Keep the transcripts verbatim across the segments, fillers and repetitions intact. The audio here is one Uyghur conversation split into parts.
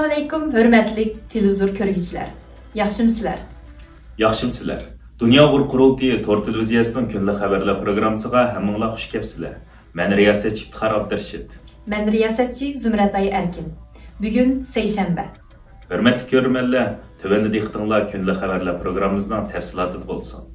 ئەسسالامۇئەلەيكۇم، ھۆرمەتلىك تېلېۋىزور كۆرگۈچىلەر. ياخشىمۇسىلەر؟ ياخشىمۇسىلەر؟ دۇنيا ئۇيغۇر قۇرۇلتىيى تور تېلېۋىزىيەسىنىڭ كۈندىلىك خەۋەرلەر پروگراممىسىغا ھەممىڭلار خۇش كەپسىلەر. مەن رىياسەتچى ئىپتىخار ئابدۇرېشىت. مەن رىياسەتچى زۇمرەتئاي ئەركىن. بۈگۈن سەيشەنبە. ھۆرمەتلىك كۆرۈرمەنلەر، تۆۋەندە دىققىتىڭلار كۈندىلىك خەۋەرلەر پروگراممىمىزنىڭ تەپسىلاتىدا بولسۇن.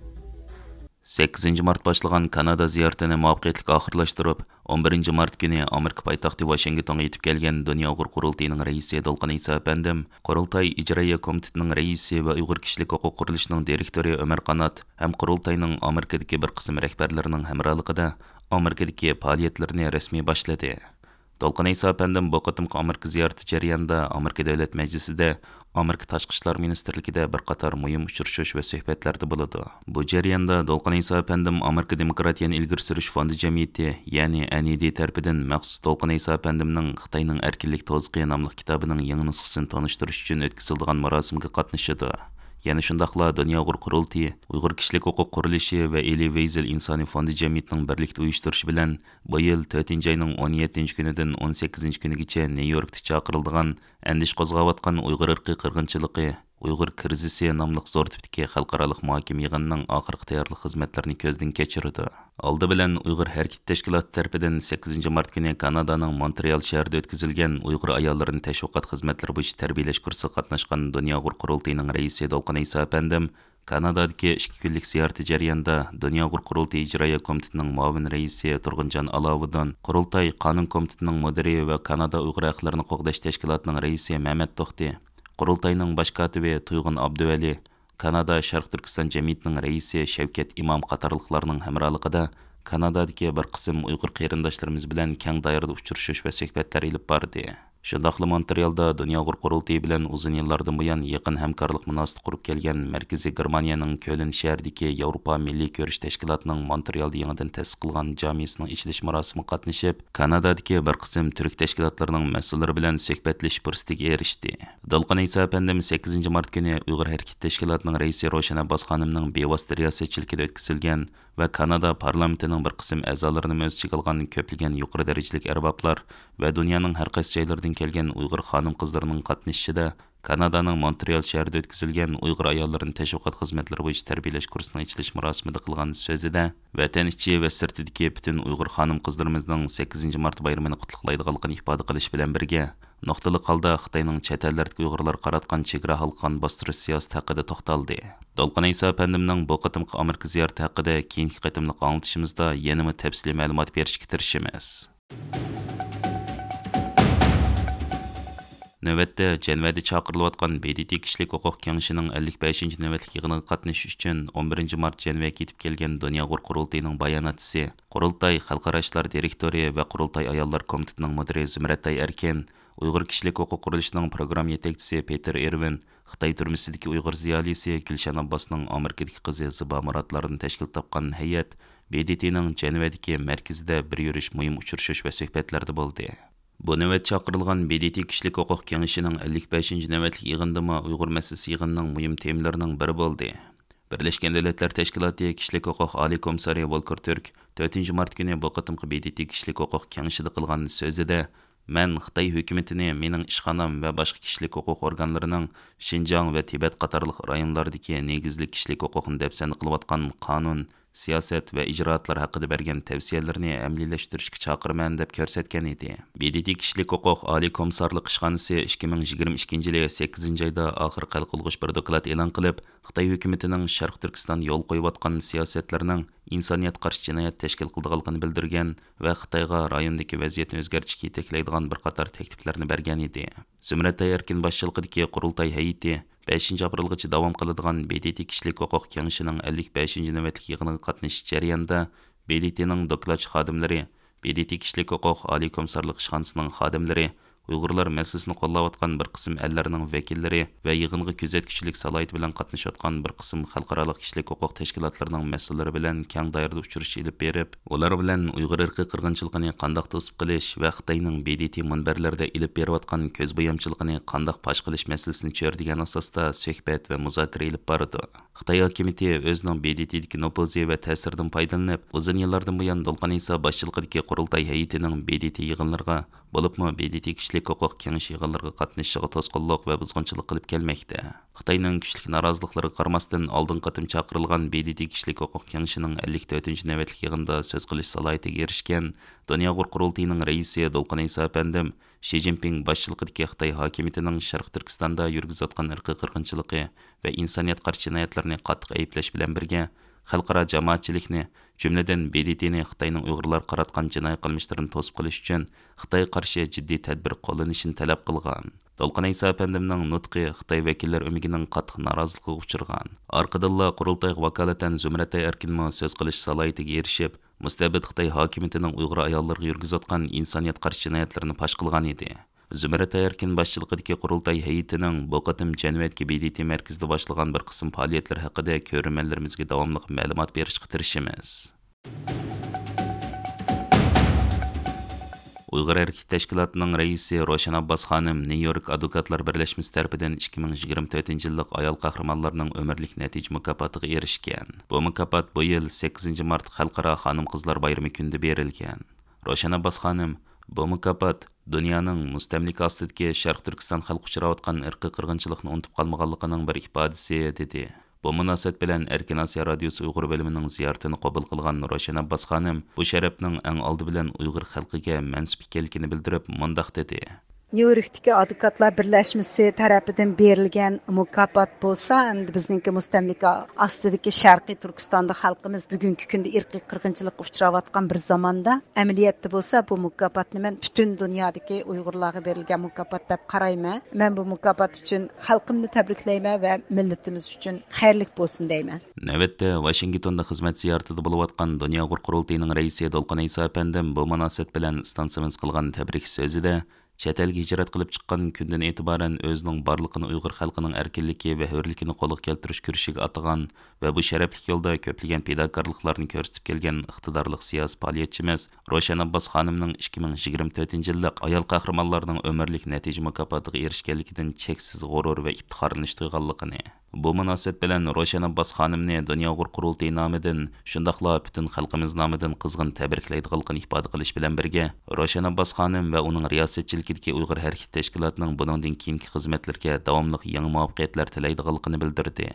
سەككىزىنچى مارت باشلىغان كانادا زىيارىتىنى مۇۋەپپەقىيەتلىك ئاخىرلاشتۇرۇپ، ئون بىرىنچى مارت كۈنى ئامېرىكا پايتەختى ۋاشىنگتونغا يېتىپ كەلگەن دۇنيا ئۇيغۇر قۇرۇلتىيىنىڭ رەئىسى دولقۇن ئەيسا ئەپەندىم، قۇرۇلتاي ئىجرائىيە كومىتېتىنىڭ رەئىسى ۋە ئۇيغۇر كىشىلىك ھوقۇق قۇرۇلۇشىنىڭ دىرېكتورى ئۆمەر قانات ھەم قۇرۇلتاينىڭ ئامېرىكىدىكى بىر قىسىم رەھبەرلىرىنىڭ ھەمراھلىقىدا ئامېرىكىدىكى پائالىيەتلىرىنى رەسمىي باشلىدى. دولقۇن ئەيسا ئەپەندىم بۇ قېتىمقى ئامېرىكا زىيارىتى جەريانىدا ئامېرىكا دۆلەت مەجلىسىدە، ئامېرىكا تاشقى ئىشلار مىنىستىرلىكىدە بىر قاتار مۇھىم ئۇچرىشىش ۋە سۆھبەتلەردە بولىدۇ. بۇ جەرياندا دولقۇن ئەيسا ئەپەندىم ئامېرىكا دېموكراتىيەنى ئىلگىرى سۈرۈش فوندى جەمئىيىتى، يەنى ئەن ئى دى تەرىپىدىن مەخسۇس دولقۇن ئەيسا ئەپەندىمنىڭ خىتاينىڭ ئەركىنلىك توزىقى ناملىق كىتابىنىڭ يېڭى نۇسخىسىنى تونۇشتۇرۇش ئۈچۈن ئۆتكۈزۈلىدىغان مۇراسىمغا قاتنىشىدۇ. يەنە شۇنداقلا دۇنيا ئۇيغۇر قۇرۇلتىيى، ئۇيغۇر كىشىلىك ھوقۇق قۇرۇلۇشى ۋە ئېلى ۋېيزېل ئىنسانىي فوندى جەمئىيىتىنىڭ بىرلىكتە ئۇيۇشتۇرۇشى بىلەن، بۇ يىل تۆتىنچى ئاينىڭ ئون يەتتىنچى كۈنىدىن ئون سەككىزىنچى كۈنىگىچە نيۇ يوركتا چاقىرىلىدىغان ئەندىشە قوزغاۋاتقان ئۇيغۇر ئىرقىي قىرغىنچىلىقى، ئۇيغۇر كىرىزىسى ناملىق زور تىپتىكى خەلقئارالىق مۇھاكىمە يىغىنىنىڭ ئاخىرقى تەييارلىق خىزمەتلىرىنى كۆزدىن كەچۈرىدۇ. ئالدى بىلەن ئۇيغۇر ھەرىكىتى تەشكىلاتى تەرىپىدىن سەككىزىنچى مارت كۈنى كانادانىڭ مونترېئال شەھىرىدە ئۆتكۈزۈلگەن ئۇيغۇر ئاياللىرىنى تەشۋىقات خىزمەتلىرى بويىچە تەربىيەلەش كۇرسىغا قاتناشقان دۇنيا ئۇيغۇر قۇرۇلتىيىنىڭ رەئىسى دولقۇن ئەيسا ئەپەندىم، كانادادىكى ئىككى كۈنلۈك زىيارىتى جەريانىدا دۇنيا ئۇيغۇر قۇرۇلتىيى ئىجرائىيە كومىتېتىنىڭ مۇئاۋىن رەئىسى تۇرغۇنجان ئالاۋۇدۇن، قۇرۇلتاي قانۇن كومىتېتىنىڭ مۇدىرى ۋە كانادا ئۇيغۇر ھەقلىرىنى قوغداش تەشكىلاتىنىڭ رەئىسى مەمەت توختى، قۇرۇلتاينىڭ باش كاتىپى تۇيغۇن ئابدۇۋەلى، كانادا شەرقىي تۈركىستان جەمئىيىتىنىڭ رەئىسى شەۋكەت ئىمام قاتارلىقلارنىڭ ھەمراھلىقىدا كانادادىكى بىر قىسىم ئۇيغۇر قېرىنداشلىرىمىز بىلەن كەڭ دائىرىدە ئۇچرىشىش ۋە سۆھبەتلەر ئېلىپ باردى. شۇنداقلا مونترېئالدا دۇنيا ئۇيغۇر قۇرۇلتىيى بىلەن ئۇزۇن يىللاردىن بۇيان يېقىن ھەمكارلىق مۇناسىۋىتى قۇرۇپ كەلگەن مەركىزى گېرمانىيەنىڭ كۆلن شەھىرىدىكى ياۋروپا مىللىي كۈرەش تەشكىلاتىنىڭ مونترېئالدا يېڭىدىن تەسىس قىلغان جامىسىنىڭ ئېچىلىش مۇراسىمىغا قاتنىشىپ، كانادادىكى بىر قىسىم تۈرك تەشكىلاتلىرىنىڭ مەسئۇللىرى بىلەن سۆھبەتلىشىش پۇرسىتىگە ئېرىشتى. دولقۇن ئەيسا ئەپەندىم سەككىزىنچى مارت كۈنى ئۇيغۇر ھەرىكىتى تەشكىلاتىنىڭ رەئىسى روشەن ئابباس خانىمنىڭ بىۋاسىتە رىياسەتچىلىكىدە ئۆتكۈزۈلگەن ۋە كانادا پارلامېنتىنىڭ بىر قىسىم ئەزالىرىنىمۇ ئۆز ئىچىگە ئالغان كۆپلىگەن يۇقىرى دەرىجىلىك ئەربابلار ۋە دۇنيانىڭ ھەر قايسى جايلىرىدىن كەلگەن ئۇيغۇر خانىم-قىزلىرىنىڭ قاتنىشىشىدا كانادانىڭ مونترېئال شەھىرىدە ئۆتكۈزۈلگەن ئۇيغۇر ئاياللىرىنى تەشۋىقات خىزمەتلىرى بويىچە تەربىيەلەش كۇرسىنىڭ ئېچىلىش مۇراسىمىدا قىلغان سۆزىدە، ۋەتەن ئىچى ۋە سىرتىدىكى پۈتۈن ئۇيغۇر خانىم-قىزلىرىمىزنىڭ سەككىزىنچى مارت بايرىمىنى قۇتلۇقلايدىغانلىقىنى ئىپادە قىلىش بىلەن بىرگە، نۇقتىلىق ھالدا خىتاينىڭ چەت ئەللەردىكى ئۇيغۇرلارغا قاراتقان چېگرا ھالقىغان باستۇرۇش سىياسىتى ھەققىدە توختالدى. دولقۇن ئەيسا ئەپەندىمنىڭ بۇ قېتىمقى ئامېرىكا زىيارىتى ھەققىدە كېيىنكى قېتىملىق ئاڭلىتىشىمىزدا يەنىمۇ تەپسىلىي مەلۇمات بېرىشكە تىرىشىمىز. نۆۋەتتە جەنۋەدە چاقىرىلىۋاتقان ب د ت كىشىلىك ھوقۇق كېڭىشىنىڭ ئەللىك بەشىنچى نۆۋەتلىك يىغىنىغا قاتنىشىش ئۈچۈن ئون بىرىنچى مارت جەنۋەگە يېتىپ كەلگەن دۇنيا ئۇيغۇر قۇرۇلتىيىنىڭ باياناتچىسى، قۇرۇلتاي خەلقئارا ئىشلار دىرېكتورى ۋە قۇرۇلتاي ئاياللار كومىتېتىنىڭ مۇدىرى زۇمرەتئاي ئەركىن، ئۇيغۇر كىشىلىك ھوقۇق قۇرۇلۇشىنىڭ پروگرامما يېتەكچىسى پېتېر ئېرۋىن، خىتاي تۈرمىسىدىكى ئۇيغۇر زىيالىيسى گۈلشەن ئابباسنىڭ ئامېرىكىدىكى قىزى زىبا مۇراتلاردىن تەشكىل تاپقان ھەيئەت ب د ت نىڭ جەنۋەدىكى مەركىزىدە بىر يۈرۈش مۇھىم ئۇچرىشىش ۋە سۆھبەتلەردە بولدى. بۇ نۆۋەت چاقىرىلغان ب د ت كىشىلىك ھوقۇق كېڭىشىنىڭ ئەللىك بەشىنچى نۆۋەتلىك يىغىنىدىمۇ ئۇيغۇر مەسىلىسى يىغىنىنىڭ مۇھىم تېمىلىرىنىڭ بىرى بولدى. بىرلەشكەن دۆلەتلەر تەشكىلاتى كىشىلىك ھوقۇق ئالىي كومىسسارى ۋولكېر تۈرك تۆتىنچى مارت كۈنى بۇ قېتىمقى ب د ت كىشىلىك ھوقۇق كېڭىشىدە قىلغان سۆزىدە، مەن خىتاي ھۆكۈمىتىنى مېنىڭ ئىشخانام ۋە باشقا كىشىلىك ھوقۇق ئورگانلىرىنىڭ شىنجاڭ ۋە تىبەت قاتارلىق رايونلاردىكى نېگىزلىك كىشىلىك ھوقۇقنى دەپسەندە قىلىۋاتقان قانۇن، سىياسەت ۋە ئىجرائاتلار ھەققىدە بەرگەن تەۋسىيەلىرىنى ئەمەلىيلەشتۈرۈشكە چاقىرىمەن، دەپ كۆرسەتكەن ئىدى. ب د ت كىشىلىك ھوقۇق ئالىي كومىسسارلىق ئىشخانىسى ئىككى مىڭ يىگىرمە ئىككىنچى يىلى سەككىزىنچى ئايدا ئاخىرقى ھەل قىلغۇچ بىر دوكلات ئېلان قىلىپ، خىتاي ھۆكۈمىتىنىڭ شەرقىي تۈركىستان يولغا قويۇۋاتقان سىياسەتلىرىنىڭ ئىنسانىيەتكە قارشى جىنايەت تەشكىل قىلىدىغانلىقىنى بىلدۈرگەن ۋە خىتايغا رايوندىكى ۋەزىيەتنى ئۆزگەرتىشكە يېتەكلەيدىغان بىر قاتار تەكلىپلەرنى بەرگەن ئىدى. زۇمرەتئاي ئەركىن باشچىلىقىدىكى قۇرۇلتاي ھەيئىتى بەشىنچى ئاپرېلغىچە داۋام قىلىدىغان ب د ت كىشىلىك ھوقۇق كېڭىشىنىڭ ئەللىك بەشىنچى نۆۋەتلىك يىغىنىغا قاتنىشىش جەريانىدا ب د ت نىڭ دوكلاتچى خادىملىرى، ب د ت كىشىلىك ھوقۇق ئالىي كومىسسارلىق ئىشخانىسىنىڭ خادىملىرى، ئۇيغۇرلار مەسىلىسىنى قوللاۋاتقان بىر قىسىم ئەللەرنىڭ ۋەكىللىرى ۋە يىغىنغا كۆزەتكۈچىلىك سالاھىيىتى بىلەن قاتنىشىۋاتقان بىر قىسىم خەلقئارالىق كىشىلىك ھوقۇق تەشكىلاتلىرىنىڭ مەسئۇللىرى بىلەن كەڭ دائىرىدە ئۇچرىشىش ئېلىپ بېرىپ، ئۇلار بىلەن ئۇيغۇر ئىرقىي قىرغىنچىلىقىنى قانداق توسۇپ قېلىش ۋە خىتاينىڭ ب د ت مۇنبەرلىرىدە ئېلىپ بېرىۋاتقان كۆز بويامچىلىقىنى قانداق پاش قىلىش مەسىلىسىنى چۆرىدىگەن ئاساستا سۆھبەت ۋە مۇزاكىرە ئېلىپ بارىدۇ. خىتاي ھاكىمىيىتى ئۆزىنىڭ ب د ت دىكى نوپۇزى ۋە تەسىرىدىن پايدىلىنىپ، ئۇزۇن يىللاردىن بۇيان دولقۇن ئىسا باشچىلىقىدىكى قۇرۇلتاي ھەيئىتىنىڭ ب د ت يىغىنلىرىغا، بولۇپمۇ ب د ت كىشىلىك كىشىلىك ھوقۇق كېڭىشى يىغىنلىرىغا قاتنىشىشىغا توسقۇنلۇق ۋە بۇزغۇنچىلىق قىلىپ كەلمەكتە. خىتاينىڭ كۈچلۈك نارازىلىقلىرىغا قارىماستىن، ئالدىنقى قېتىم چاقىرىلغان ب د ت كىشىلىك ھوقۇق كېڭىشىنىڭ ئەللىك تۆتىنچى نۆۋەتلىك يىغىنىدا سۆز قىلىش سالاھىيىتىگە ئېرىشكەن دۇنيا ئۇيغۇر قۇرۇلتىيىنىڭ رەئىسى دولقۇن ئەيسا ئەپەندىم شى جىنپىڭ باشچىلىقىدىكى خىتاي ھاكىمىيىتىنىڭ شەرقىي تۈركىستاندا يۈرگۈزۈۋاتقان ئىرقىي قىرغىنچىلىقى ۋە ئىنسانىيەتكە قارشى جىنايەتلىرىنى قاتتىق ئەيىبلەش بىلەن بىرگە، خەلقئارا جامائەتچىلىكنى، جۈملىدىن ب د ت نى خىتاينىڭ ئۇيغۇرلارغا قاراتقان جىنايى قىلمىشلىرىنى توسۇپ قېلىش ئۈچۈن خىتايغا قارشى جىددىي تەدبىر قوللىنىشىنى تەلەپ قىلغان. دولقۇن ئەيسا ئەپەندىمنىڭ نۇتقى خىتاي ۋەكىللەر ئۆمىكىنىڭ قاتتىق نارازىلىقىغا ئۇچرىغان. ئارقىدىنلا قۇرۇلتايغا ۋاكالىتەن زۇمرەتئاي ئەركىنمۇ سۆز قىلىش سالاھىيىتىگە ئېرىشىپ، مۇستەبىت خىتاي ھاكىمىيىتىنىڭ ئۇيغۇر ئاياللىرىغا يۈرگۈزۈۋاتقان ئىنسانىيەتكە قارشى جىنايەتلىرىنى پاش قىلغان ئىدى. زۇمرەت ئەركىن باشچىلىقىدىكى قۇرۇلتاي ھەيئىتىنىڭ بۇ قېتىم جەنۇبىيەتتىكى ب د ت مەركىزىدە باشلىغان بىر قىسىم پائالىيەتلىرى ھەققىدە كۆرۈرمەنلىرىمىزگە داۋاملىق مەلۇمات بېرىشقا تىرىشىمىز. ئۇيغۇر ھەرىكىتى تەشكىلاتىنىڭ رەئىسى روشەن ئابباس خانىم نيۇ يورك ئادۋوكاتلار بىرلەشمىسى تەرىپىدىن ئىككى مىڭ يىگىرمە تۆتىنچى يىللىق ئايال قەھرىمانلارنىڭ ئۆمۈرلۈك نەتىجە مۇكاپاتىغا ئېرىشكەن. بۇ مۇكاپات بۇ يىل سەككىزىنچى مارت خەلقئارا خانىم-قىزلار بايرىمى كۈنىدە بېرىلگەن. روشەن ئابباس خانىم، بۇ مۇكاپات دۇنيانىڭ مۇستەملىكە ئاستىدىكى شەرقىي تۈركىستان خەلقى ئۇچراۋاتقان ئىرقىي قىرغىنچىلىقنى ئۇنتۇپ قالمىغانلىقىنىڭ بىر ئىپادىسى، دېدى. بۇ مۇناسىۋەت بىلەن ئەركىن ئاسىيا رادىيوسى ئۇيغۇر بۆلۈمىنىڭ زىيارىتىنى قوبۇل قىلغان روشەن ئابباس خانىم بۇ شەرەپنىڭ ئەڭ ئالدى بىلەن ئۇيغۇر خەلقىگە مەنسۇپ ئىكەنلىكىنى بىلدۈرۈپ مۇنداق دېدى. نيۇ يوركتىكى ئادۋوكاتلار بىرلەشمىسى تەرىپىدىن بېرىلگەن مۇكاپات بولسا، ئەمدى بىزنىڭكى مۇستەملىكە ئاستىدىكى شەرقىي تۈركىستاندا خەلقىمىز بۈگۈنكى كۈندە ئىرقىي قىرغىنچىلىققا ئۇچراۋاتقان بىر زاماندا، ئەمەلىيەتتە بولسا بۇ مۇكاپاتنى مەن پۈتۈن دۇنيادىكى ئۇيغۇرلارغا بېرىلگەن مۇكاپات دەپ قارايمەن. مەن بۇ مۇكاپات ئۈچۈن خەلقىمنى تەبرىكلەيمەن ۋە مىللىتىمىز ئۈچۈن خەيرلىك بولسۇن دەيمەن. نۆۋەتتە ۋاشىنگتوندا خىزمەت زىيارىتىدە بولۇۋاتقان دۇنيا ئۇيغۇر قۇرۇلتىيىنىڭ رەئىسى دولقۇن ئەيسا ئەپەندىم بۇ مۇناسىۋەت بىلەن ئىستانسىمىز قىلغان تەبرىك سۆزىدە، چەت ئەلگە ھىجرەت قىلىپ چىققان كۈندىن ئېتىبارەن ئۆزىنىڭ بارلىقىنى ئۇيغۇر خەلقىنىڭ ئەركىنلىكى ۋە ھۆرلۈكىنى قولغا كەلتۈرۈش كۈرىشىگە ئاتىغان ۋە بۇ شەرەپلىك يولدا كۆپلىگەن پىداكارلىقلارنى كۆرسىتىپ كەلگەن ئىقتىدارلىق سىياسىي پائالىيەتچىمىز روشەن ئابباس خانىمنىڭ ئىككى مىڭ يىگىرمە تۆتىنچى يىللىق ئايال قەھرىمانلارنىڭ ئۆمۈرلۈك نەتىجە مۇكاپاتىغا ئېرىشكەنلىكىدىن چەكسىز غۇرۇر ۋە ئىپتىخارلىنىش تۇيغانلىقىنى، بۇ مۇناسىۋەت بىلەن روشەن ئابباس خانىمنى دۇنيا ئۇيغۇر قۇرۇلتىيى نامىدىن، شۇنداقلا پۈتۈن خەلقىمىز نامىدىن قىزغىن تەبرىكلەيدىغانلىقىنى ئىپادە قىلىش بىلەن بىرگە، روشەن ئابباس خانىم ۋە ئۇنىڭ رىياسەتچىلىكىدىكى ئۇيغۇر ھەرىكىتى تەشكىلاتىنىڭ بۇنىڭدىن كېيىنكى خىزمەتلىرىگە داۋاملىق يېڭى مۇۋەپپەقىيەتلەر تىلەيدىغانلىقىنى بىلدۈردى.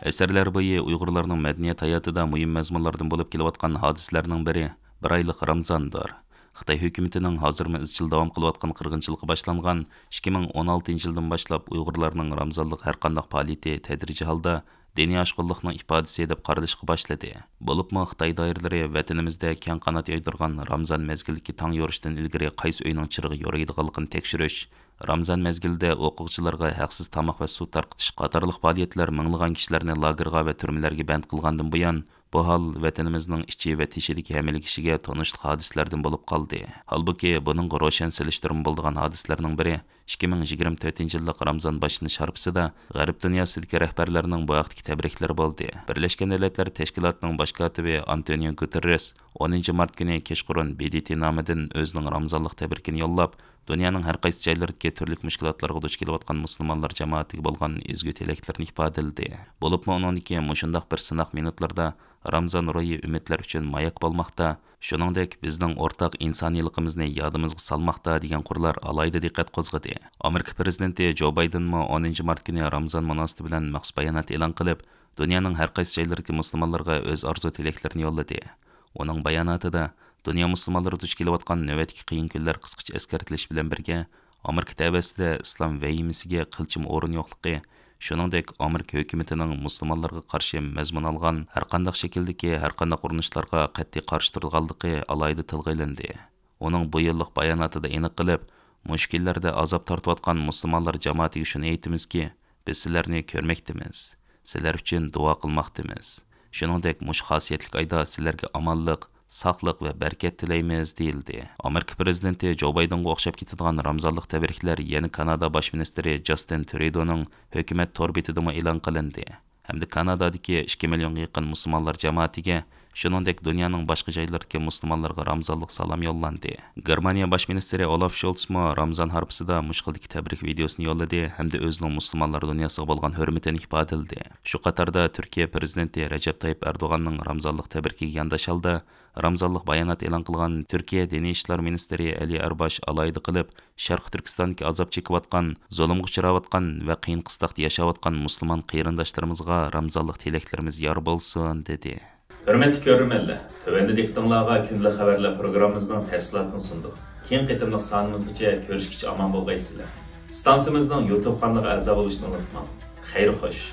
ئەسىرلەر بويى ئۇيغۇرلارنىڭ مەدەنىيەت ھاياتىدا مۇھىم مەزمۇنلاردىن بولۇپ كېلىۋاتقان ھادىسىلەرنىڭ بىرى بىر ئايلىق رامزاندۇر. خىتاي ھۆكۈمىتىنىڭ ھازىرمۇ ئىزچىل داۋام قىلىۋاتقان قىرغىنچىلىقى باشلانغان ئىككى مىڭ ئون ئالتىنچى يىلدىن باشلاپ ئۇيغۇرلارنىڭ رامزانلىق ھەرقانداق پائالىيىتى تەدرىجىي ھالدا دىنىي ئاشقۇنلۇقنىڭ ئىپادىسى دەپ قارىلىشقا باشلىدى. بولۇپمۇ خىتاي دائىرىلىرى ۋەتىنىمىزدە كەڭ قانات يايدۇرغان رامزان مەزگىلىدىكى تاڭ يورۇشتىن ئىلگىرى قايسى ئۆينىڭ چىرىغى يورۇيدىغانلىقىنى تەكشۈرۈش، رامزان مەزگىلىدە ھوقۇقچىلارغا ھەقسىز تاماق ۋە سۇ تارقىتىش قاتارلىق پائالىيەتلەر مىڭلىغان كىشىلەرنى لاگېرغا ۋە تۈرمىلەرگە بەند قىلغاندىن بۇيان، بۇ ھال ۋەتىنىمىزنىڭ ئىچى ۋە تېشىدىكى ھەممىلا كىشىگە تونۇشلۇق ھادىسىلەردىن بولۇپ قالدى. ھالبۇكى، بۇنىڭغا روشەن سېلىشتۇرما بولىدىغان ھادىسىلەرنىڭ بىرى ئىككى مىڭ يىگىرمە تۆتىنچى يىللىق رامزان باشلىنىش ھارپىسىدا غەرب دۇنياسىدىكى رەھبەرلەرنىڭ بۇ ھەقتىكى تەبرىكلىرى بولدى. بىرلەشكەن دۆلەتلەر تەشكىلاتىنىڭ باش كاتىپى ئانتونىيو گۇتېررېس ئونىنچى مارت كۈنى كەچقۇرۇن ب د ت نامىدىن ئۆزىنىڭ رامزانلىق تەبرىكىنى يوللاپ، دۇنيانىڭ ھەر قايسى جايلىرىدىكى تۈرلۈك مۇشكىلاتلارغا دۇچ كېلىۋاتقان مۇسۇلمانلار جامائىتىگە بولغان ئېزگۈ تىلەكلىرىنى ئىپادىلىدى. بولۇپمۇ ئۇنىڭدىكى مۇشۇنداق بىر سىناق مىنۇتلىرىدا رامزان روھى ئۈمىدلەر ئۈچۈن ماياك بولماقتا، شۇنىڭدەك بىزنىڭ ئورتاق ئىنسانىيلىقىمىزنى يادىمىزغا سالماقتا دېگەن قۇرلار ئالاھىدە دىققەت قوزغىدى. ئامېرىكا پىرېزىدېنتى جو بايدېنمۇ ئونىنچى مارت كۈنى رامزان مۇناسىۋىتى بىلەن مەخسۇس بايانات ئېلان قىلىپ، دۇنيانىڭ ھەر قايسى جايلىرىدىكى مۇسۇلمانلارغا ئۆز ئارزۇ تىلەكلىرىنى يوللىدى. ئۇنىڭ باياناتىدا، دۇنيا مۇسۇلمانلىرى دۇچ كېلىۋاتقان نۆۋەتتىكى قىيىن كۈنلەر قىسقىچە ئەسكەرتىلىش بىلەن بىرگە، ئامېرىكا تەۋەسىدە ئىسلام ۋەھىمىسىگە قىلچىمۇ ئورۇن يوقلۇقى، شۇنىڭدەك ئامېرىكا ھۆكۈمىتىنىڭ مۇسۇلمانلارغا قارشى مەزمۇن ئالغان ھەرقانداق شەكىلدىكى ھەرقانداق ئۇرۇنۇشلارغا قەتئىي قارشى تۇرىدىغانلىقى ئالاھىدە تىلغا ئېلىندى. ئۇنىڭ بۇ يىللىق باياناتىدا ئېنىق قىلىپ، مۇشۇ كۈنلەردە ئازاب تارتىۋاتقان مۇسۇلمانلار جامائىتىگە شۇنى ئېيتىمىزكى، بىز سىلەرنى كۆرمەكتىمىز، سىلەر ئۈچۈن دۇئا قىلماقتىمىز. شۇنىڭدەك مۇشۇ خاسىيەتلىك ئايدا سىلەرگە ئامانلىق، ساقلىق ۋە بەرىكەت تىلەيمىز، دېيىلدى. ئامېرىكا پىرېزىدېنتى جو بايدېنغا ئوخشاپ كېتىدىغان رامزانلىق تەبرىكلەر يەنە كانادا باش مىنىستىرى جاستىن ترۇدونىڭ ھۆكۈمەت تور بېتىدىمۇ ئېلان قىلىندى. ھەمدە كانادادىكى ئىككى مىليونغا يېقىن مۇسۇلمانلار جامائىتىگە شۇنىڭدەك دۇنيانىڭ باشقا جايلىرىدىكى مۇسۇلمانلارغا رامزانلىق سالام يوللاندى. گېرمانىيە باش مىنىستىرى ئولاف شولتسمۇ رامزان ھارپىسىدا مۇشۇ خىلدىكى تەبرىك ۋىدېيوسىنى يوللىدى ھەمدە ئۆزىنىڭ مۇسۇلمانلار دۇنياسىغا بولغان ھۆرمىتىنى ئىپادىلىدى. شۇ قاتاردا تۈركىيە پىرېزىدېنتى رەجەپ تايىپ ئەردوغاننىڭ رامزانلىق تەبرىكىگە يانداش ھالدا رامزانلىق بايانات ئېلان قىلغان تۈركىيە دىنىي ئىشلار مىنىستىرى ئەلى ئەرباش ئالاھىدە قىلىپ، شەرقىي تۈركىستاندىكى ئازاب چېكىۋاتقان، زۇلۇمغا ئۇچراۋاتقان ۋە قىيىن قىستاقتا ياشاۋاتقان مۇسۇلمان قېرىنداشلىرىمىزغا رامزانلىق تىلەكلىرىمىز يار بولسۇن، دېدى. ھۆرمەتلىك كۆرۈرمەنلەر، تۆۋەندە دىققىتىڭلارغا كۈندىلىك خەۋەرلەر پروگراممىمىزنىڭ تەپسىلاتىنى سۇندۇق. كېيىنكى قېتىملىق سانىمىزغىچە كۆرۈشكىچە ئامان بولغايسىلەر. ئىستانسىمىزنىڭ يۇتۇب قانىلىغا ئەزا بولۇشنى ئۇنتۇماڭ. خەير خوش.